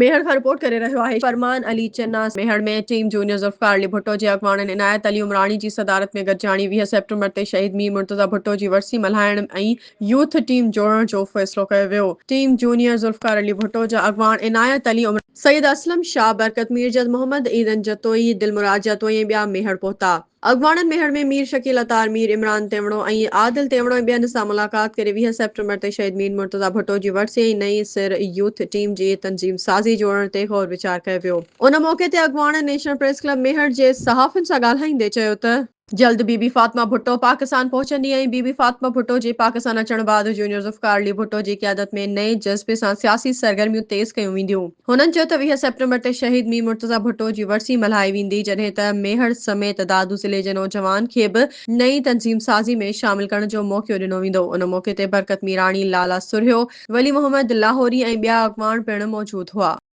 ميهڙ کان رپورٽ ڪري رهيو آهي فرمان علي چنا. ميهڙ ۾ ٽيم جونيئر ذوالفقار علي ڀٽو جي اڳواڻن عنايت علي عمراڻي جي صدارت ۾ گڏجاڻي 20 سيپٽمبر تي شهيد مير مرتضيٰ ڀٽو جي ورسي ملهائڻ ۽ يوٿ ٽيم جوڙڻ جو فيصلو ڪيو ويو. ٽيم جونيئر ذوالفقار علي ڀٽو جا اڳواڻ عنايت علي عمراڻي، سيد اسلم شاهه، برڪت ميرجت، محمد عيدن جتوئي، دلمراد جتوئي ۽ ٻيا ميهڙ پهتا. اڳواڻن ميهڙ ۾ مير شڪيل عطار، مير عمران تيوڻو ۽ عادل تيوڻو ۽ ٻين سان ملاقات ڪري 20 سيپٽمبر تي شهيد مير مرتضيٰ ڀٽو جي ورسي ۽ نئين سر يوٿ ٽيم جي تنظيم سازي جوڙڻ تي غور ويچار ڪيو ويو. ان موقعي تي اڳواڻن نيشنل پريس ڪلب ميهڙ جي صحافين سان ڳالهائيندي چيو ته، جلد بي بي فاطمه ڀٽو پاڪستان پهچندي ۽ بي بي فاطمه ڀٽو جي پاڪستان اچڻ بعد جونيئر ذوالفقار علي ڀٽو جي قيادت ۾ نئين جذبي سان سياسي سرگرميون تيز ڪيون وينديون. هنن چيو ته 20 سيپٽمبر تي شهيد مير مرتضيٰ ڀٽو جي ورسي ملهائي ويندي جڏهن ته ميهڙ سميت دادو ضلعي جي نوجوان کي به نئين تنظيم سازي ۾ شامل ڪرڻ جو موقعو ڏنو ويندو. ان موقعي تي برڪت ميراڻي، لالا سرهيو، ولي محمد لاهوري ۽ ٻيا اڳواڻ پڻ موجود هئا.